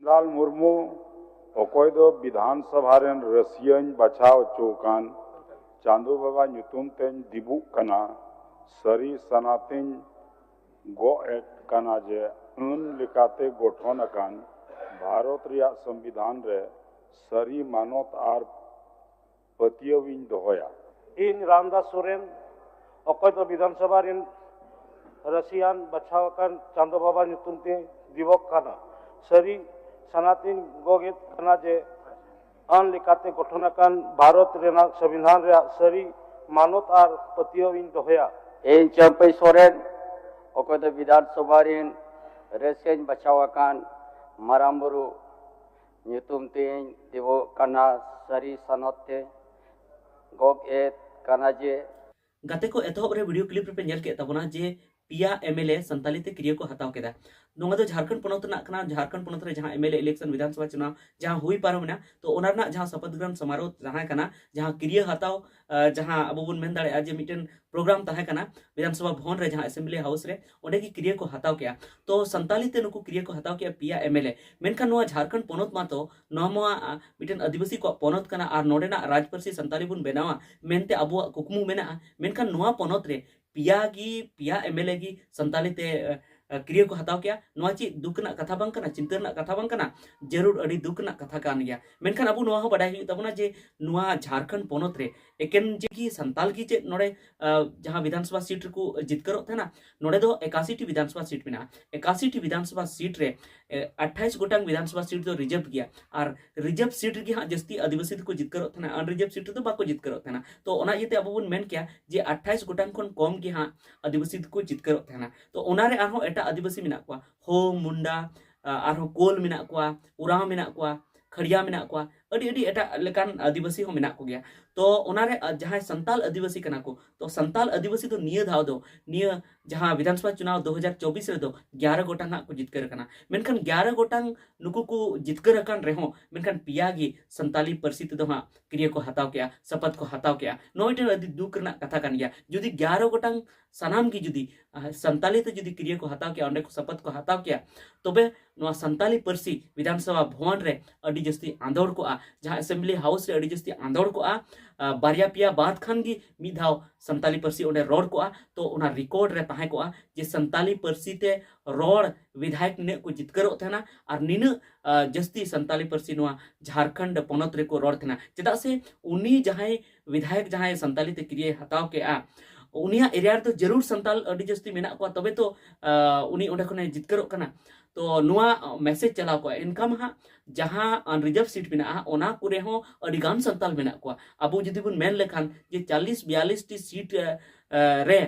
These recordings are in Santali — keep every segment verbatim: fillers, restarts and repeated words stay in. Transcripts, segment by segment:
ᱞᱟᱞ ᱢᱩᱨᱢᱩ, ᱚᱠᱚᱭ ᱫᱚ ᱵᱤᱫᱷᱟᱱ ᱥᱚᱵᱷᱟ ᱨᱮᱱ ᱨᱟᱹᱥᱤᱭᱟᱹᱧ ᱵᱟᱪᱷᱟᱣ ᱦᱚᱪᱚ ᱟᱠᱟᱱ, ᱪᱟᱸᱫᱚ ᱵᱟᱵᱟ ᱧᱩᱛᱩᱢ ᱛᱮᱧ ᱫᱤᱵᱩᱜ ᱠᱟᱱᱟ, ᱥᱟᱹᱨᱤ ᱥᱟᱱᱟᱛᱤᱧ ᱜᱚᱜ ᱮᱫ ᱠᱟᱱᱟ ᱡᱮ ᱟᱹᱱ ᱞᱮᱠᱟᱛᱮ ᱜᱚᱴᱷᱚᱱ ᱟᱠᱟᱱ ᱵᱷᱟᱨᱚᱛ ᱨᱮᱭᱟᱜ ᱥᱚᱝᱵᱤᱫᱷᱟᱱ ᱨᱮ ᱥᱟᱹᱨᱤ ᱢᱟᱱᱚᱛ ᱟᱨ ᱯᱟᱹᱛᱭᱟᱹᱣ ᱤᱧ ᱫᱚᱦᱚᱭᱟ᱾ ᱤᱧ ᱨᱟᱢᱫᱟᱥ ᱥᱚᱨᱮᱱ, ᱚᱠᱚᱭ ᱫᱚ ᱵᱤᱫᱷᱟᱱ ᱥᱚᱵᱷᱟ ᱨᱮᱱ ᱨᱟᱹᱥᱤᱭᱟᱱ ᱵᱟᱪᱷᱟᱣ ᱟᱠᱟᱱ ᱪᱟᱸᱫᱚ ᱵᱟᱵᱟ ᱧᱩᱛᱩᱢ ᱛᱮ ᱫᱤᱵᱚᱜ ᱠᱟᱱᱟ, ᱥᱟᱹᱨᱤ ᱥᱟᱱᱟᱛᱤᱧ ᱜᱚᱜᱮᱫ ᱠᱟᱱᱟ ᱡᱮ ᱟᱹᱱ ᱞᱮᱠᱟᱛᱮ ᱜᱚᱴᱷᱚᱱ ᱟᱠᱟᱱ ᱵᱷᱟᱨᱚᱛ ᱨᱮᱱᱟᱜ ᱥᱚᱝᱵᱤᱫᱷᱟᱱ ᱨᱮᱭᱟᱜ ᱥᱟᱹᱨᱤ ᱢᱟᱱᱚᱛ ᱟᱨ ᱯᱟᱹᱛᱭᱟᱹᱣ ᱤᱧ ᱫᱚᱦᱚᱭᱟ᱾ ᱤᱧ ᱪᱟᱹᱢᱯᱟᱹᱭ ᱥᱚᱨᱮᱱ, ᱚᱠᱚᱭ ᱫᱚ ᱵᱤᱫᱷᱟᱱ ᱥᱚᱵᱷᱟ ᱨᱮᱱ ᱨᱟᱹᱥᱤᱭᱟᱱ ᱵᱟᱪᱷᱟᱣ ᱟᱠᱟᱱ ᱢᱟᱨᱟᱝ ᱵᱩᱨᱩ ᱧᱩᱛᱩᱢ ᱛᱮᱧ ᱫᱤᱵᱚᱜ ᱠᱟᱱᱟ, ᱥᱟᱹᱨᱤ ᱥᱟᱱᱟᱛ ᱛᱮ ᱜᱚᱜ ᱮᱫ ᱠᱟᱱᱟ ᱡᱮ᱾ ᱜᱟᱛᱮ ᱠᱚ, ᱮᱛᱚᱦᱚᱵ ᱨᱮ ᱵᱷᱤᱰᱤᱭᱳ ᱠᱞᱤᱯ ᱨᱮᱯᱮ ᱧᱮᱞ ᱠᱮᱫ ᱛᱟᱵᱚᱱᱟ ᱡᱮ ᱯᱮᱭᱟ ᱮᱢᱮᱞᱮ ᱥᱟᱱᱛᱟᱞᱤ ᱛᱮ ᱠᱤᱨᱤᱭᱟᱹ ᱠᱚ ᱦᱟᱛᱟᱣ ᱠᱮᱫᱟ᱾ ᱱᱚᱣᱟ ᱫᱚ ᱡᱷᱟᱲᱠᱷᱚᱸᱰ ᱯᱚᱱᱚᱛ ᱨᱮᱱᱟᱜ ᱠᱟᱱᱟ᱾ ᱡᱷᱟᱲᱠᱷᱚᱸᱰ ᱯᱚᱱᱚᱛ ᱨᱮ ᱡᱟᱦᱟᱸ ᱮᱢᱮᱞᱮ ᱤᱞᱮᱠᱥᱚᱱ, ᱵᱤᱫᱷᱟᱱ ᱥᱚᱵᱷᱟ ᱪᱩᱱᱟᱣ ᱡᱟᱦᱟᱸ ᱦᱩᱭ ᱯᱟᱨᱚᱢᱮᱱᱟ, ᱛᱚ ᱚᱱᱟ ᱨᱮᱱᱟᱜ ᱡᱟᱦᱟᱸ ᱥᱚᱯᱚᱛ ᱜᱨᱚᱦᱚᱱ ᱥᱚᱢᱟᱨᱳᱦ ᱛᱟᱦᱮᱸ ᱠᱟᱱᱟ, ᱡᱟᱦᱟᱸ ᱠᱤᱨᱤᱭᱟᱹ ᱦᱟᱛᱟᱣ, ᱟᱸ, ᱡᱟᱦᱟᱸ ᱟᱵᱚ ᱵᱚᱱ ᱢᱮᱱ ᱫᱟᱲᱮᱭᱟᱜᱼᱟ ᱡᱮ ᱢᱤᱫᱴᱮᱱ ᱯᱨᱳᱜᱨᱟᱢ ᱛᱟᱦᱮᱸ ᱠᱟᱱᱟ ᱵᱤᱫᱷᱟᱱ ᱥᱚᱵᱷᱟ ᱵᱷᱚᱵᱚᱱ ᱨᱮ, ᱡᱟᱦᱟᱸ ᱮᱥᱮᱢᱵᱞᱤ ᱦᱟᱣᱩᱥ ᱨᱮ, ᱚᱸᱰᱮ ᱜᱮ ᱠᱤᱨᱤᱭᱟᱹ ᱠᱚ ᱦᱟᱛᱟᱣ ᱠᱮᱜᱼᱟ᱾ ᱛᱚ ᱥᱟᱱᱛᱟᱞᱤ ᱛᱮ ᱱᱩᱠᱩ ᱠᱤᱨᱤᱭᱟᱹ ᱠᱚ ᱦᱟᱛᱟᱣ ᱠᱮᱜᱼᱟ ᱯᱮᱭᱟ ᱮᱢᱮᱞᱮ᱾ ᱢᱮᱱᱠᱷᱟᱱ ᱱᱚᱣᱟ ᱡᱷᱟᱲᱠᱷᱚᱸᱰ ᱯᱚᱱᱚᱛ ᱢᱟᱛᱚ ᱱᱚᱣᱟ ᱢᱟ, ᱟᱸ, ᱢᱤᱫᱴᱮᱱ ᱟᱹᱫᱤᱵᱟᱹᱥᱤ ᱠᱚᱣᱟᱜ ᱯᱚᱱᱚᱛ ᱠᱟᱱᱟ ᱟᱨ ᱱᱚᱰᱮᱱᱟᱜ ᱨᱟᱡᱽ ᱯᱟᱹᱨᱥᱤ ᱥᱟᱱᱛᱟᱞᱤ ᱵᱚᱱ ᱵᱮᱱᱟᱣᱟ ᱢᱮᱱᱛᱮ ᱟᱵᱚᱣᱟᱜ ᱠᱩᱠᱢᱩ ᱢᱮᱱᱟᱜᱼᱟ᱾ ᱢᱮᱱᱠᱷᱟᱱ ᱱᱚᱣᱟ ᱯᱚᱱᱚᱛ ᱨᱮ ᱯᱮᱭᱟ ᱜᱮ, ᱯᱮᱭᱟ ᱮᱢᱮᱞᱮ ᱜᱮ ᱥᱟᱱᱛᱟᱞᱤ ᱛᱮ, ᱟᱸ, ᱟᱸ, ᱠᱤᱨᱤᱭᱟᱹ ᱠᱚ ᱦᱟᱛᱟᱣ ᱠᱮᱜᱼᱟ᱾ ᱱᱚᱣᱟ ᱪᱮᱫ ᱫᱩᱠ ᱨᱮᱱᱟᱜ ᱠᱟᱛᱷᱟ ᱵᱟᱝ ᱠᱟᱱᱟ? ᱪᱤᱱᱛᱟᱹ ᱨᱮᱱᱟᱜ ᱠᱟᱛᱷᱟ ᱵᱟᱝ ᱠᱟᱱᱟ? ᱡᱟᱹᱨᱩᱲ ᱟᱹᱰᱤ ᱫᱩᱠ ᱨᱮᱱᱟᱜ ᱠᱟᱛᱷᱟ ᱠᱟᱱ ᱜᱮᱭᱟ᱾ ᱢᱮᱱᱠᱷᱟᱱ ᱟᱵᱚ ᱱᱚᱣᱟ ᱦᱚᱸ ᱵᱟᱰᱟᱭ ᱦᱩᱭᱩᱜ ᱛᱟᱵᱚᱱᱟ ᱡᱮ ᱱᱚᱣᱟ ᱡᱷᱟᱲᱠᱷᱚᱸᱰ ᱯᱚᱱᱚᱛ ᱨᱮ ᱮᱠᱮᱱ ᱡᱮ ᱠᱤ ᱥᱟᱱᱛᱟᱞ ᱜᱮ ᱪᱮᱫ ᱱᱚᱰᱮ, ᱟᱸ, ᱡᱟᱦᱟᱸ ᱵᱤᱫᱷᱟᱱ ᱥᱚᱵᱷᱟ ᱥᱤᱴ ᱨᱮᱠᱚ ᱡᱤᱛᱠᱟᱹᱨᱚᱜ ᱛᱟᱦᱮᱱᱟ? ᱱᱚᱰᱮ ᱫᱚ ᱮᱠᱟᱥᱤ ᱴᱤ ᱵᱤᱫᱷᱟᱱ ᱥᱚᱵᱷᱟ ᱥᱤᱴ ᱢᱮᱱᱟᱜᱼᱟ᱾ ᱮᱠᱟᱥᱤ ᱴᱤ ᱵᱤᱫᱷᱟᱱ ᱥᱚᱵᱷᱟ ᱥᱤᱴ ᱨᱮ, ᱮ, ᱟᱴᱷᱟᱭᱤᱥ ᱜᱚᱴᱟᱝ ᱵᱤᱫᱷᱟᱱ ᱥᱚᱵᱷᱟ ᱥᱤᱴ ᱫᱚ ᱨᱤᱡᱟᱨᱵᱷ ᱜᱮᱭᱟ᱾ ᱟᱨ ᱨᱤᱡᱟᱨᱵᱷ ᱥᱤᱴ ᱨᱮᱜᱮ ᱦᱟᱸᱜ ᱡᱟᱹᱥᱛᱤ ᱟᱹᱫᱤᱵᱟᱹᱥᱤ ᱫᱚᱠᱚ ᱡᱤᱛᱠᱟᱹᱨᱚᱜ ᱛᱟᱦᱮᱱᱟ, ᱟᱱᱨᱤᱡᱟᱨᱵᱷ ᱥᱤᱴ ᱨᱮᱫᱚ ᱵᱟᱠᱚ ᱡᱤᱛᱠᱟᱹᱨᱚᱜ ᱛᱟᱦᱮᱱᱟ᱾ ᱛᱚ ᱚᱱᱟ ᱤᱭᱟᱹᱛᱮ ᱟᱵᱚ ᱵᱚᱱ ᱢᱮᱱ ᱠᱮᱭᱟ ᱡᱮ ᱟᱴᱷᱟᱭᱤᱥ ᱜᱚᱴᱟᱝ ᱠᱷᱚᱱ ᱠᱚᱢ ᱜᱮ ᱦᱟᱸᱜ ᱟᱹᱫᱤᱵᱟᱹᱥᱤ ᱫᱚᱠᱚ ᱡᱤᱛᱠᱟᱹᱨᱚᱜ ᱛᱟᱦᱮᱱᱟ᱾ ᱛᱚ ᱚᱱᱟᱨᱮ ᱟᱨᱦᱚᱸ ᱮᱴᱟᱜ ᱟᱹᱫᱤᱵᱟᱹᱥᱤ ᱢᱮᱱᱟᱜ ᱠᱚᱣᱟ, ᱦᱳ, ᱢᱩᱱᱰᱟ, ᱟ, ᱟᱨᱦᱚᱸ ᱠᱳᱞ ᱢᱮᱱᱟᱜ ᱠᱚᱣᱟ, ᱩᱨᱟᱣ ᱢᱮᱱᱟᱜ ᱠᱚᱣᱟ, ᱠᱷᱟᱲᱤᱭᱟ ᱢᱮᱱᱟᱜ ᱠᱚᱣᱟ᱾ ᱟᱹᱰᱤ ᱟᱹᱰᱤ ᱮᱴᱟᱜ ᱞᱮᱠᱟᱱ ᱟᱹᱫᱤᱵᱟᱹᱥᱤ ᱦᱚᱸ ᱢᱮᱱᱟᱜ ᱠᱚᱜᱮᱭᱟ᱾ ᱛᱚ ᱚᱱᱟᱨᱮ ᱡᱟᱦᱟᱸᱭ ᱥᱟᱱᱛᱟᱞ ᱟᱹᱫᱤᱵᱟᱹᱥᱤ ᱠᱟᱱᱟ ᱠᱚ, ᱛᱚ ᱥᱟᱱᱛᱟᱞ ᱟᱹᱫᱤᱵᱟᱹᱥᱤ ᱫᱚ ᱱᱤᱭᱟᱹ ᱫᱷᱟᱣ ᱫᱚ, ᱱᱤᱭᱟᱹ ᱡᱟᱦᱟᱸ ᱵᱤᱫᱷᱟᱱᱥᱚᱵᱷᱟ ᱪᱩᱱᱟᱣ ᱫᱩ ᱦᱟᱡᱟᱨ ᱪᱚᱵᱵᱤᱥ ᱨᱮᱫᱚ ᱜᱮᱭᱟᱨᱚ ᱜᱚᱴᱟᱝ ᱦᱟᱸᱜ ᱠᱚ ᱡᱤᱛᱠᱟᱹᱨ ᱟᱠᱟᱱᱟ᱾ ᱢᱮᱱᱠᱷᱟᱱ ᱜᱮᱭᱟᱨᱚ ᱜᱚᱴᱟᱝ ᱱᱩᱠᱩ ᱠᱚ ᱡᱤᱛᱠᱟᱹᱨ ᱟᱠᱟᱱ ᱨᱮᱦᱚᱸ, ᱢᱮᱱᱠᱷᱟᱱ ᱯᱮᱭᱟ ᱜᱮ ᱥᱟᱱᱛᱟᱞᱤ ᱯᱟᱹᱨᱥᱤ ᱛᱮᱫᱚ ᱦᱟᱸᱜ ᱠᱤᱨᱭᱟᱹ ᱠᱚ ᱦᱟᱛᱟᱣ ᱠᱮᱜᱼᱟ, ᱥᱟᱯᱟᱛ ᱠᱚ ᱦᱟᱛᱟᱣ ᱠᱮᱜᱼᱟ᱾ ᱱᱚᱣᱟ ᱢᱤᱫᱴᱮᱱ ᱟᱹᱰᱤ ᱫᱩᱠ ᱨᱮᱱᱟᱜ ᱠᱟᱛᱷᱟ ᱠᱟᱱ ᱜᱮᱭᱟ᱾ ᱡᱩᱫᱤ ᱜᱮᱭᱟᱨᱚ ᱜᱚᱴᱟᱝ ᱥᱟᱱᱟᱢ ᱜᱮ ᱡᱩᱫᱤ ᱥᱟᱱᱛᱟᱞᱤ ᱛᱮ ᱡᱩᱫᱤ ᱠᱤᱨᱭᱟᱹ ᱠᱚ ᱦᱟᱛᱟᱣ ᱠᱮᱭᱟ, ᱚᱸᱰᱮ ᱠᱚ ᱥᱟᱯᱟᱛ ᱠᱚ ᱦᱟᱛᱟᱣ ᱠᱮᱭᱟ, ᱛᱚᱵᱮ ᱱᱚᱣᱟ ᱥᱟᱱᱛᱟᱞᱤ ᱯᱟᱹᱨᱥᱤ ᱵᱤᱫᱷᱟᱱᱥᱚᱵᱷᱟ ᱵᱷᱚᱵᱚᱱ ᱨᱮ ᱟᱹᱰᱤ ᱡᱟᱹᱥᱛᱤ ᱟᱸᱫᱳᱲ ᱠᱚᱜᱼᱟ, ᱡᱟᱦᱟᱸ ᱮᱥᱮᱢᱵᱞᱤ ᱦᱟᱣᱩᱥ ᱨᱮ ᱟᱹᱰᱤ ᱡᱟᱹᱥᱛᱤ ᱟᱸᱫᱳᱲ ᱠᱚᱜᱼᱟ᱾ ᱵᱟᱨᱭᱟ ᱯᱮᱭᱟ ᱵᱟᱫ ᱠᱷᱟᱱ ᱜᱮ ᱢᱤᱫ ᱫᱷᱟᱣ ᱥᱟᱱᱛᱟᱞᱤ ᱯᱟᱹᱨᱥᱤ ᱚᱸᱰᱮ ᱨᱚᱲ ᱠᱚᱜᱼᱟ᱾ ᱛᱚ ᱚᱱᱟ ᱨᱮᱠᱚᱨᱰ ᱨᱮ ᱛᱟᱦᱮᱸ ᱠᱚᱜᱼᱟ ᱡᱮ ᱥᱟᱱᱛᱟᱞᱤ ᱯᱟᱹᱨᱥᱤ ᱛᱮ ᱨᱚᱲ ᱵᱤᱫᱷᱟᱭᱚᱠ ᱱᱤᱱᱟᱹᱜ ᱠᱚ ᱡᱤᱛᱠᱟᱹᱨᱚᱜ ᱛᱟᱦᱮᱱᱟ ᱟᱨ ᱱᱤᱱᱟᱹᱜ ᱡᱟᱹᱥᱛᱤ ᱥᱟᱱᱛᱟᱞᱤ ᱯᱟᱹᱨᱥᱤ ᱱᱚᱣᱟ ᱡᱷᱟᱲᱠᱷᱚᱸᱰ ᱯᱚᱱᱚᱛ ᱨᱮᱠᱚ ᱨᱚᱲ ᱛᱟᱦᱮᱱᱟ᱾ ᱪᱮᱫᱟᱜ ᱥᱮ ᱩᱱᱤ ᱡᱟᱦᱟᱸᱭ ᱵᱤᱫᱷᱟᱭᱚᱠ ᱡᱟᱦᱟᱸᱭ ᱥᱟᱱᱛᱟᱞᱤ ᱛᱮ ᱠᱤᱨᱭᱟᱹᱭ ᱦᱟᱛᱟᱣ ᱠᱮᱜᱼᱟ, ᱩᱱᱤᱭᱟᱜ ᱮᱨᱤᱭᱟ ᱨᱮᱫᱚ ᱡᱟᱹᱨᱩᱲ ᱥᱟᱱᱛᱟᱞ ᱟᱹᱰᱤ ᱡᱟᱹᱥᱛᱤ ᱢᱮᱱᱟᱜ ᱠᱚᱣᱟ, ᱛᱚᱵᱮ ᱛᱚ ᱩᱱᱤ ᱚᱸᱰᱮ ᱠᱷᱚᱱᱮ ᱡᱤᱛᱠᱟᱹᱨᱚᱜ ᱠᱟᱱᱟ᱾ ᱛᱚ ᱱᱚᱣᱟ ᱢᱮᱥᱮᱡᱽ ᱪᱟᱞᱟᱣ ᱠᱚᱜᱼᱟ᱾ ᱮᱱᱠᱷᱟᱱ ᱦᱟᱸᱜ ᱡᱟᱦᱟᱸ ᱟᱱᱨᱤᱡᱟᱨᱵᱷ ᱥᱤᱴ ᱢᱮᱱᱟᱜᱼᱟ, ᱚᱱᱟ ᱠᱚᱨᱮ ᱦᱚᱸ ᱟᱹᱰᱤ ᱜᱟᱱ ᱥᱟᱱᱛᱟᱞ ᱢᱮᱱᱟᱜ ᱠᱚᱣᱟ᱾ ᱟᱵᱚ ᱡᱩᱫᱤ ᱵᱚᱱ ᱢᱮᱱ ᱞᱮᱠᱷᱟᱱ ᱡᱮ ᱪᱟᱞᱤᱥ ᱵᱤᱭᱟᱞᱤᱥ ᱴᱤ ᱥᱤᱴ ᱨᱮ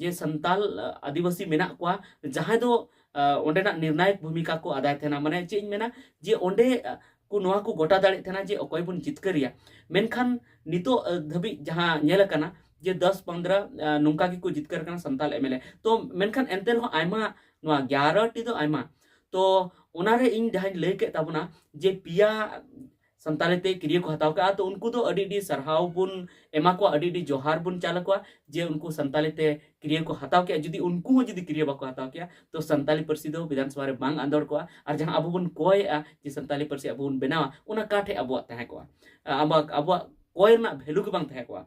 ᱡᱮ ᱥᱟᱱᱛᱟᱞ ᱟᱹᱫᱤᱵᱟᱹᱥᱤ ᱢᱮᱱᱟᱜ ᱠᱚᱣᱟ, ᱡᱟᱦᱟᱸᱭ ᱫᱚ ᱚᱸᱰᱮᱱᱟᱜ ᱱᱤᱨᱱᱟᱭᱚᱠ ᱵᱷᱩᱢᱤᱠᱟ ᱠᱚ ᱟᱫᱟᱭ ᱛᱟᱦᱮᱱᱟ᱾ ᱢᱟᱱᱮ ᱪᱮᱫ ᱤᱧ ᱢᱮᱱᱟ, ᱡᱮ ᱚᱸᱰᱮ ᱠᱚ ᱱᱚᱣᱟ ᱠᱚ ᱜᱚᱴᱟ ᱫᱟᱲᱮᱭᱟᱜ ᱛᱟᱦᱮᱱᱟ ᱡᱮ ᱚᱠᱚᱭ ᱵᱚᱱ ᱡᱤᱛᱠᱟᱹᱨᱮᱭᱟ᱾ ᱢᱮᱱᱠᱷᱟᱱ ᱱᱤᱛᱚᱜ ᱫᱷᱟᱹᱵᱤᱡ ᱡᱟᱦᱟᱸ ᱧᱮᱞ ᱟᱠᱟᱱᱟ ᱡᱮ ᱫᱚᱥ ᱯᱚᱱᱫᱽᱨᱚ ᱱᱚᱝᱠᱟ ᱜᱮᱠᱚ ᱡᱤᱛᱠᱟᱹᱨ ᱠᱟᱱᱟ ᱥᱟᱱᱛᱟᱞ ᱮᱢ ᱮᱞ ᱮ᱾ ᱛᱚ ᱢᱮᱱᱠᱷᱟᱱ ᱮᱱᱛᱮ ᱨᱮᱦᱚᱸ ᱟᱭᱢᱟ, ᱱᱚᱣᱟ ᱜᱮᱭᱟᱨᱚ ᱴᱤ ᱫᱚ ᱟᱭᱢᱟ᱾ ᱛᱚ ᱚᱱᱟᱨᱮ ᱤᱧ ᱡᱟᱦᱟᱸᱧ ᱞᱟᱹᱭ ᱠᱮᱫ ᱛᱟᱵᱚᱱᱟ ᱡᱮ ᱯᱮᱭᱟ ᱥᱟᱱᱛᱟᱞᱤ ᱛᱮ ᱠᱤᱨᱭᱟᱹ ᱠᱚ ᱦᱟᱛᱟᱣ ᱠᱟᱜᱼᱟ, ᱛᱚ ᱩᱱᱠᱩ ᱫᱚ ᱟᱹᱰᱤ ᱟᱹᱰᱤ ᱥᱟᱨᱦᱟᱣ ᱵᱚᱱ ᱮᱢᱟ ᱠᱚᱣᱟ, ᱟᱹᱰᱤ ᱟᱹᱰᱤ ᱡᱚᱦᱟᱨ ᱵᱚᱱ ᱪᱟᱞ ᱟᱠᱚᱣᱟ ᱡᱮ ᱩᱱᱠᱩ ᱥᱟᱱᱛᱟᱞᱤ ᱛᱮ ᱠᱤᱨᱭᱟᱹ ᱠᱚ ᱦᱟᱛᱟᱣ ᱠᱮᱜᱼᱟ᱾ ᱡᱩᱫᱤ ᱩᱱᱠᱩ ᱦᱚᱸ ᱡᱩᱫᱤ ᱠᱤᱨᱭᱟᱹ ᱵᱟᱠᱚ ᱦᱟᱛᱟᱣ ᱠᱮᱜᱼᱟ, ᱛᱚ ᱥᱟᱱᱛᱟᱞᱤ ᱯᱟᱹᱨᱥᱤ ᱫᱚ ᱵᱤᱫᱷᱟᱱ ᱥᱚᱵᱷᱟ ᱨᱮ ᱵᱟᱝ ᱟᱸᱫᱳᱲ ᱠᱚᱜᱼᱟ᱾ ᱟᱨ ᱡᱟᱦᱟᱸ ᱟᱵᱚ ᱵᱚᱱ ᱠᱚᱭᱮᱜᱼᱟ ᱡᱮ ᱥᱟᱱᱛᱟᱞᱤ ᱯᱟᱹᱨᱥᱤ ᱟᱵᱚ ᱵᱚᱱ ᱵᱮᱱᱟᱣᱟ, ᱚᱱᱟ ᱠᱟᱴᱷᱮ ᱟᱵᱚᱣᱟᱜ ᱛᱟᱦᱮᱸ ᱠᱚᱜᱼᱟ, ᱟᱵᱚᱣᱟᱜ, ᱟᱵᱚᱣᱟᱜ ᱠᱚᱭ ᱨᱮᱱᱟᱜ ᱵᱷᱮᱞᱩ ᱜᱮ ᱵᱟᱝ ᱛᱟᱦᱮᱸ ᱠᱚᱜᱼᱟ᱾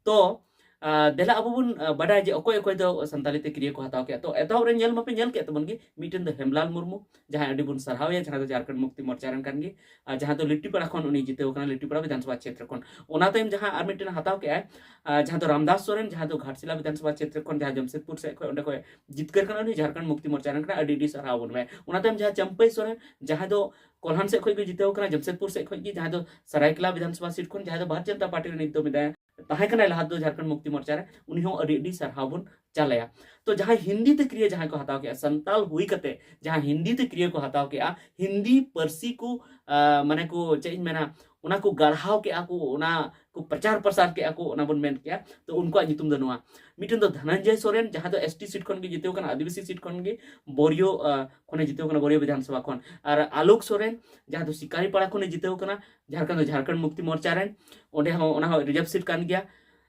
ᱛᱚ ᱟᱨ ᱫᱮᱞᱟ ᱟᱵᱚ ᱵᱚᱱ ᱵᱟᱰᱟᱭᱟ ᱡᱮ ᱚᱠᱚᱭ ᱚᱠᱚᱭ ᱫᱚ ᱥᱟᱱᱛᱟᱞᱤ ᱛᱮ ᱠᱤᱨᱭᱟᱹ ᱠᱚ ᱦᱟᱛᱟᱣ ᱠᱮᱜᱼᱟ᱾ ᱛᱚ ᱮᱛᱚᱦᱚᱵ ᱨᱮ ᱧᱮᱞ ᱢᱟᱯᱮ ᱧᱮᱞ ᱠᱮᱫ ᱛᱟᱵᱚᱱ ᱜᱮ, ᱢᱤᱫᱴᱮᱱ ᱫᱚ ᱦᱮᱢᱞᱟᱞ ᱢᱩᱨᱢᱩ, ᱡᱟᱦᱟᱸᱭ ᱟᱹᱰᱤ ᱵᱚᱱ ᱥᱟᱨᱦᱟᱣᱮᱭᱟ, ᱡᱟᱦᱟᱸᱭ ᱫᱚ ᱡᱷᱟᱲᱠᱷᱚᱸᱰ ᱢᱩᱠᱛᱤ ᱢᱳᱨᱪᱟ ᱨᱮᱱ ᱠᱟᱱ ᱜᱮ, ᱟᱨ ᱡᱟᱦᱟᱸᱭ ᱫᱚ ᱞᱤᱴᱤᱯᱟᱲᱟ ᱠᱷᱚᱱ ᱩᱱᱤ ᱡᱤᱛᱟᱹᱣ ᱠᱟᱱᱟ, ᱞᱤᱴᱤᱯᱟᱲᱟ ᱵᱤᱫᱷᱟᱱ ᱥᱚᱵᱷᱟ ᱪᱷᱮᱛᱨᱚ ᱠᱷᱚᱱ᱾ ᱚᱱᱟ ᱛᱟᱭᱚᱢ ᱡᱟᱦᱟᱸ ᱟᱨ ᱢᱤᱫᱴᱮᱱ ᱦᱟᱛᱟᱣ ᱠᱮᱜᱼᱟᱭ, ᱟᱨ ᱡᱟᱦᱟᱸ ᱫᱚ ᱨᱟᱢᱫᱟᱥ ᱥᱚᱨᱮᱱ, ᱡᱟᱦᱟᱸᱭ ᱫᱚ ᱜᱷᱟᱴᱥᱤᱞᱟ ᱵᱤᱫᱷᱟᱱ ᱥᱚᱵᱷᱟ ᱪᱷᱮᱛᱨᱚ ᱠᱷᱚᱱ, ᱡᱟᱦᱟᱸᱭ ᱡᱟᱢᱥᱮᱫᱽᱯᱩᱨ ᱥᱮᱫ ᱠᱷᱚᱱ ᱚᱸᱰᱮ ᱠᱷᱚᱱ ᱡᱤᱛᱠᱟᱹᱨ ᱠᱟᱱᱟ, ᱩᱱᱤ ᱡᱷᱟᱲᱠᱷᱚᱸᱰ ᱢᱩᱠᱛᱤ ᱢᱳᱨᱪᱟ ᱨᱮᱱ ᱠᱟᱱᱟ, ᱟᱹᱰᱤ ᱟᱹᱰᱤ ᱥᱟᱨᱦᱟᱣ ᱵᱚᱱ ᱮᱢᱟᱭᱟ᱾ ᱚᱱᱟ ᱛᱟᱭᱚᱢ ᱡᱟᱦᱟᱸ ᱪᱟᱢᱯᱟᱹᱭ ᱥᱚᱨᱮᱱ, ᱡᱟᱦᱟᱸᱭ ᱫᱚ ᱠᱚᱞᱦᱟᱱ ᱥᱮᱫ ᱠᱷᱚᱱ ᱜᱮ ᱡᱤᱛᱟᱹᱣ ᱠᱟᱱᱟ, ᱡᱟᱢᱥᱮᱫᱽᱯᱩᱨ ᱥᱮᱫ ᱠᱷᱚᱱ ᱜᱮ, ᱡᱟᱦᱟᱸᱭ ᱫᱚ ᱥᱟᱨᱟᱭᱠᱮᱞᱟ ᱵᱤᱫᱷᱟᱱ ᱥᱚᱵᱷᱟ ᱥᱤᱴ ᱠᱷᱚᱱ, ᱡᱟᱦᱟᱸᱭ ᱫᱚ ᱵᱷᱟᱨᱚᱛᱤᱭᱚ ᱡᱚᱱᱚᱛᱟ ᱯᱟᱨᱴᱤ ᱨᱮ ᱱᱤᱛ ᱫᱚ ᱢᱮᱱᱟᱭᱟ, ᱛᱟᱦᱮᱸ ᱠᱟᱱᱟᱭ ᱞᱟᱦᱟ ᱫᱚ ᱡᱷᱟᱲᱠᱷᱚᱸᱰ ᱢᱩᱠᱛᱤ ᱢᱳᱨᱪᱟ ᱨᱮ, ᱩᱱᱤ ᱦᱚᱸ ᱟᱹᱰᱤ ᱟᱹᱰᱤ ᱥᱟᱨᱦᱟᱣ ᱵᱚᱱ ᱪᱟᱞᱟᱭᱟ᱾ ᱛᱚ ᱡᱟᱦᱟᱸᱭ ᱦᱤᱱᱫᱤ ᱛᱮ ᱠᱤᱨᱭᱟᱹ ᱡᱟᱦᱟᱸᱭ ᱠᱚ ᱦᱟᱛᱟᱣ ᱠᱮᱜᱼᱟ, ᱥᱟᱱᱛᱟᱞ ᱦᱩᱭ ᱠᱟᱛᱮ ᱡᱟᱦᱟᱸ ᱦᱤᱱᱫᱤ ᱛᱮ ᱠᱤᱨᱭᱟᱹ ᱠᱚ ᱦᱟᱛᱟᱣ ᱠᱮᱜᱼᱟ, ᱦᱤᱱᱫᱤ ᱯᱟᱹᱨᱥᱤ ᱠᱚ, ᱟᱸ, ᱢᱟᱱᱮ ᱠᱚ, ᱪᱮᱫ ᱤᱧ ᱢᱮᱱᱟ, ᱚᱱᱟ ᱠᱚ ᱜᱟᱲᱦᱟᱣ ᱠᱮᱜᱼᱟ ᱠᱚ, ᱚᱱᱟ ᱠᱚ ᱯᱨᱚᱪᱟᱨ ᱯᱨᱚᱥᱟᱨ ᱠᱮᱜᱼᱟ ᱠᱚ, ᱚᱱᱟ ᱵᱚᱱ ᱢᱮᱱ ᱠᱮᱜᱼᱟ᱾ ᱛᱚ ᱩᱱᱠᱩᱣᱟᱜ ᱧᱩᱛᱩᱢ ᱫᱚ ᱱᱚᱣᱟ᱾ ᱢᱤᱫᱴᱮᱱ ᱫᱚ ᱫᱷᱚᱱᱚᱱᱡᱚᱭ ᱥᱚᱨᱮᱱ, ᱡᱟᱦᱟᱸ ᱫᱚ ᱮᱥᱴᱤ ᱥᱤᱴ ᱠᱷᱚᱱ ᱜᱮ ᱡᱤᱛᱟᱹᱣ ᱠᱟᱱᱟ, ᱟᱹᱫᱤᱵᱟᱹᱥᱤ ᱥᱤᱴ ᱠᱷᱚᱱ ᱜᱮ, ᱵᱳᱨᱤᱭᱳ, ᱟᱸ, ᱠᱷᱚᱱᱮ ᱡᱤᱛᱟᱹᱣ ᱠᱟᱱᱟ, ᱵᱳᱨᱤᱭᱳ ᱵᱤᱫᱷᱟᱱ ᱥᱚᱵᱷᱟ ᱠᱷᱚᱱ᱾ ᱟᱨ ᱟᱞᱳᱠ ᱥᱚᱨᱮᱱ, ᱡᱟᱦᱟᱸ ᱫᱚ ᱥᱤᱠᱟᱨᱤᱯᱟᱲᱟ ᱠᱷᱚᱱᱮ ᱡᱤᱛᱟᱹᱣ ᱠᱟᱱᱟ, ᱡᱷᱟᱲᱠᱷᱚᱸᱰ ᱫᱚ ᱡᱷᱟᱲᱠᱷᱚᱸᱰ ᱢᱩᱠᱛᱤ ᱢᱳᱨᱪᱟ ᱨᱮᱱ, ᱚᱸᱰᱮ ᱦᱚᱸ, ᱚᱱᱟ ᱦᱚᱸ ᱨᱤᱡᱟᱨᱵᱷ ᱥᱤᱴ ᱠᱟᱱ ᱜᱮᱭᱟ᱾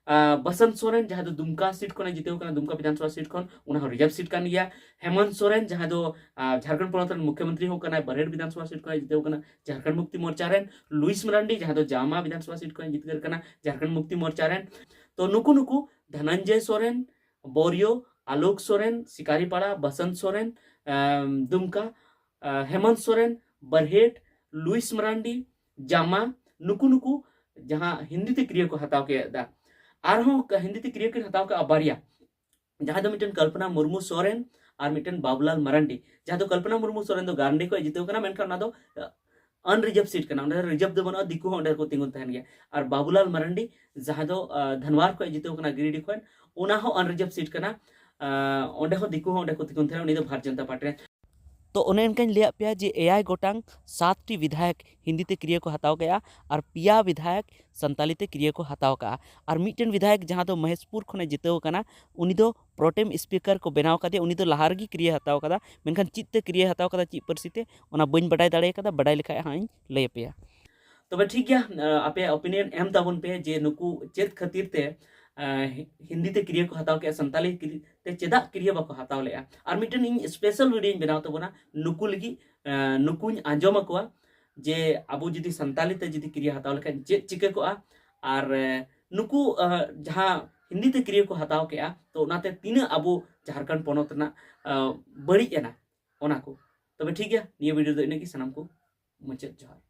ᱟᱸ, ᱵᱟᱥᱚᱱᱛ ᱥᱚᱨᱮᱱ, ᱡᱟᱦᱟᱸ ᱫᱚ ᱫᱩᱢᱠᱟ ᱥᱤᱴ ᱠᱷᱚᱱᱮ ᱡᱤᱛᱟᱹᱣ ᱠᱟᱱᱟ, ᱫᱩᱢᱠᱟ ᱵᱤᱫᱷᱟᱱ ᱥᱚᱵᱷᱟ ᱥᱤᱴ ᱠᱷᱚᱱ, ᱚᱱᱟ ᱦᱚᱸ ᱨᱤᱡᱟᱨᱵᱷ ᱥᱤᱴ ᱠᱟᱱ ᱜᱮᱭᱟ᱾ ᱦᱮᱢᱚᱱᱛ ᱥᱚᱨᱮᱱ, ᱡᱟᱦᱟᱸ ᱫᱚ, ᱟᱸ, ᱡᱷᱟᱲᱠᱷᱚᱸᱰ ᱯᱚᱱᱚᱛ ᱨᱮᱱ ᱢᱩᱠᱷᱭᱚᱢᱚᱱᱛᱨᱤ ᱦᱚᱸ ᱠᱟᱱᱟᱭ, ᱵᱟᱨᱦᱮᱴ ᱵᱤᱫᱷᱟᱱ ᱥᱚᱵᱷᱟ ᱥᱤᱴ ᱠᱷᱚᱱᱮ ᱡᱤᱛᱟᱹᱣ ᱠᱟᱱᱟ, ᱡᱷᱟᱲᱠᱷᱚᱸᱰ ᱢᱩᱠᱛᱤ ᱢᱳᱨᱪᱟ ᱨᱮᱱ᱾ ᱞᱩᱭᱤᱥ ᱢᱟᱨᱟᱱᱰᱤ, ᱡᱟᱦᱟᱸ ᱫᱚ ᱡᱟᱢᱟ ᱵᱤᱫᱷᱟᱱ ᱥᱚᱵᱷᱟ ᱥᱤᱴ ᱠᱷᱚᱱᱮ ᱡᱤᱛᱠᱟᱹᱨ ᱠᱟᱱᱟ, ᱡᱷᱟᱲᱠᱷᱚᱸᱰ ᱢᱩᱠᱛᱤ ᱢᱳᱨᱪᱟ ᱨᱮᱱ᱾ ᱛᱚ ᱱᱩᱠᱩ ᱱᱩᱠᱩ ᱫᱷᱚᱱᱚᱱᱡᱚᱭ ᱥᱚᱨᱮᱱ, ᱵᱳᱨᱤᱭᱳ, ᱟᱞᱳᱠ ᱥᱚᱨᱮᱱ, ᱥᱤᱠᱟᱨᱤᱯᱟᱲᱟ, ᱵᱟᱥᱚᱱᱛ ᱥᱚᱨᱮᱱ, ᱟᱸ, ᱫᱩᱢᱠᱟ, ᱟᱸ, ᱦᱮᱢᱚᱱᱛ ᱥᱚᱨᱮᱱ, ᱵᱟᱨᱦᱮᱴ, ᱞᱩᱭᱤᱥ ᱢᱟᱨᱟᱱᱰᱤ, ᱡᱟᱢᱟ, ᱱᱩᱠᱩ ᱱᱩᱠᱩ ᱡᱟᱦᱟᱸ ᱦᱤᱱᱫᱤ ᱛᱮ ᱠᱤᱨᱭᱟᱹ ᱠᱚ ᱦᱟᱛᱟᱣ ᱠᱮᱫᱟ᱾ ᱟᱨᱦᱚᱸ ᱠ-, ᱦᱤᱱᱫᱤ ᱛᱮ ᱠᱤᱨᱭᱟᱹ ᱠᱤᱱ ᱦᱟᱛᱟᱣ ᱠᱮᱫᱼᱟ ᱵᱟᱨᱭᱟ, ᱡᱟᱦᱟᱸ ᱫᱚ ᱢᱤᱫᱴᱮᱱ ᱠᱚᱞᱯᱚᱱᱟ ᱢᱩᱨᱢᱩ ᱥᱚᱨᱮᱱ ᱟᱨ ᱢᱤᱫᱴᱮᱱ ᱵᱟᱵᱩᱞᱟᱞ ᱢᱟᱨᱟᱱᱰᱤ, ᱡᱟᱦᱟᱸ ᱫᱚ ᱠᱚᱞᱯᱚᱱᱟ ᱢᱩᱨᱢᱩ ᱥᱚᱨᱮᱱ ᱫᱚ ᱜᱟᱱᱰᱤ ᱠᱷᱚᱱ ᱡᱤᱛᱟᱹᱣ ᱠᱟᱱᱟ, ᱢᱮᱱᱠᱷᱟᱱ ᱚᱱᱟ ᱫᱚ, ᱟᱸ, unreserved ᱥᱤᱴ ᱠᱟᱱᱟ, ᱚᱸᱰᱮ ᱨᱤᱡᱟᱨᱵᱷ ᱫᱚ ᱵᱟᱹᱱᱩᱜᱼᱟ, ᱫᱤᱠᱩ ᱦᱚᱸ ᱚᱸᱰᱮ ᱠᱚ ᱛᱤᱸᱜᱩᱱ ᱛᱟᱦᱮᱱ ᱜᱮᱭᱟ᱾ ᱟᱨ ᱵᱟᱵᱩᱞᱟᱞ ᱢᱟᱨᱟᱱᱰᱤ, ᱡᱟᱦᱟᱸ ᱫᱚ, ᱟᱸ, ᱫᱷᱟᱱᱣᱟᱨ ᱠᱷᱚᱱ ᱡᱤᱛᱟᱹᱣ ᱠᱟᱱᱟ, ᱜᱤᱨᱤᱰᱤ ᱠᱷᱚᱱ, ᱚᱱᱟ ᱦᱚᱸ unreserved ᱥᱤᱴ ᱠᱟᱱᱟ, ᱟᱸ, ᱚᱸᱰᱮ ᱦᱚᱸ ᱫᱤᱠᱩ ᱦᱚᱸ ᱚᱸᱰᱮ ᱠᱚ ᱛᱤᱸᱜᱩᱱ ᱛᱟᱦᱮᱱᱟ, ᱩᱱᱤ ᱫᱚ ᱵᱷᱟᱨᱚᱛ ᱡᱚᱱᱚᱛᱟ ᱯᱟᱨᱴᱤ ᱨᱮᱱ᱾ ᱛᱚ ᱚᱱᱮ ᱚᱱᱠᱟᱧ ᱞᱟᱹᱭᱟᱫ ᱯᱮᱭᱟ ᱡᱮ ᱮᱭᱟᱭ ᱜᱚᱴᱟᱝ, ᱥᱟᱛᱴᱤ ᱵᱤᱫᱷᱟᱭᱚᱠ ᱦᱤᱱᱫᱤ ᱛᱮ ᱠᱤᱨᱭᱟᱹ ᱠᱚ ᱦᱟᱛᱟᱣ ᱠᱮᱜᱼᱟ ᱟᱨ ᱯᱮᱭᱟ ᱵᱤᱫᱷᱟᱭᱚᱠ ᱥᱟᱱᱛᱟᱞᱤ ᱛᱮ ᱠᱤᱨᱭᱟᱹ ᱠᱚ ᱦᱟᱛᱟᱣ ᱠᱟᱜᱼᱟ᱾ ᱟᱨ ᱢᱤᱫᱴᱮᱱ ᱵᱤᱫᱷᱟᱭᱚᱠ ᱡᱟᱦᱟᱸ ᱫᱚ ᱢᱚᱦᱮᱥᱯᱩᱨ ᱠᱷᱚᱱᱮ ᱡᱤᱛᱟᱹᱣ ᱠᱟᱱᱟ, ᱩᱱᱤ ᱫᱚ ᱯᱨᱚᱴᱮᱢ ᱥᱯᱤᱠᱟᱨ ᱠᱚ ᱵᱮᱱᱟᱣ ᱠᱟᱫᱮᱭᱟ, ᱩᱱᱤ ᱫᱚ ᱞᱟᱦᱟ ᱨᱮᱜᱮ ᱠᱤᱨᱭᱟᱹ ᱦᱟᱛᱟᱣ ᱠᱟᱫᱟ, ᱢᱮᱱᱠᱷᱟᱱ ᱪᱮᱫ ᱛᱮ ᱠᱤᱨᱭᱟᱹ ᱦᱟᱛᱟᱣ ᱠᱟᱫᱟ, ᱪᱮᱫ ᱯᱟᱹᱨᱥᱤ ᱛᱮ, ᱚᱱᱟ ᱵᱟᱹᱧ ᱵᱟᱰᱟᱭ ᱫᱟᱲᱮ ᱠᱟᱫᱟ, ᱵᱟᱰᱟᱭ ᱞᱮᱠᱷᱟᱡ ᱦᱟᱸᱜ ᱤᱧ ᱞᱟᱹᱭ ᱟᱯᱮᱭᱟ᱾ ᱛᱚᱵᱮ ᱴᱷᱤᱠ ᱜᱮᱭᱟ, ᱟᱸ, ᱟᱯᱮᱭᱟᱜ opinion ᱮᱢ ᱛᱟᱵᱚᱱ ᱯᱮ ᱡᱮ ᱱᱩᱠᱩ ᱪᱮᱫ ᱠᱷᱟᱹᱛᱤᱨ ᱛᱮ, ᱟᱸ, ᱦᱤ-, ᱦᱤᱱᱫᱤ ᱛᱮ ᱠᱤᱨᱭᱟᱹ ᱠᱚ ᱦᱟᱛᱟᱣ ᱠᱮᱜᱼᱟ, ᱥᱟᱱᱛᱟᱞᱤ ᱠᱤᱨᱭᱟᱹ ᱛᱮ ᱪᱮᱫᱟᱜ ᱠᱤᱨᱭᱟᱹ ᱵᱟᱠᱚ ᱦᱟᱛᱟᱣ ᱞᱮᱜᱼᱟ᱾ ᱟᱨ ᱢᱤᱫᱴᱮᱱ ᱤᱧ special videoᱧ ᱵᱮᱱᱟᱣ ᱛᱟᱵᱚᱱᱟ ᱱᱩᱠᱩ ᱞᱟᱹᱜᱤᱫ, ᱟᱸ, ᱱᱩᱠᱩᱧ ᱟᱸᱡᱚᱢ ᱟᱠᱚᱣᱟ ᱡᱮ ᱟᱵᱚ ᱡᱩᱫᱤ ᱥᱟᱱᱛᱟᱞᱤ ᱛᱮ ᱡᱩᱫᱤ ᱠᱤᱨᱭᱟᱹ ᱦᱟᱛᱟᱣ ᱞᱮᱠᱷᱟᱱ ᱪᱮᱫ ᱪᱤᱠᱟᱹ ᱠᱚᱜᱼᱟ᱾ ᱟᱨ, ᱟᱸ, ᱱᱩᱠᱩ, ᱟᱸ, ᱡᱟᱦᱟᱸ ᱦᱤᱱᱫᱤ ᱛᱮ ᱠᱤᱨᱭᱟᱹ ᱠᱚ ᱦᱟᱛᱟᱣ ᱠᱮᱜᱼᱟ, ᱛᱚ ᱚᱱᱟᱛᱮ ᱛᱤᱱᱟᱹᱜ ᱟᱵᱚ ᱡᱷᱟᱲᱠᱷᱚᱸᱰ ᱯᱚᱱᱚᱛ ᱨᱮᱱᱟᱜ, ᱟᱸ, ᱵᱟᱹᱲᱤᱡ ᱮᱱᱟ ᱚᱱᱟ ᱠᱚ᱾ ᱛᱚᱵᱮ ᱴᱷᱤᱠ ᱜᱮᱭᱟ, ᱱᱤᱭᱟᱹ video ᱫᱚ ᱤᱱᱟᱹᱜ ᱜᱮ, ᱥᱟᱱᱟᱢ ᱠᱚ ᱢᱩᱪᱟᱹᱫ ᱡᱚᱦᱟᱨ᱾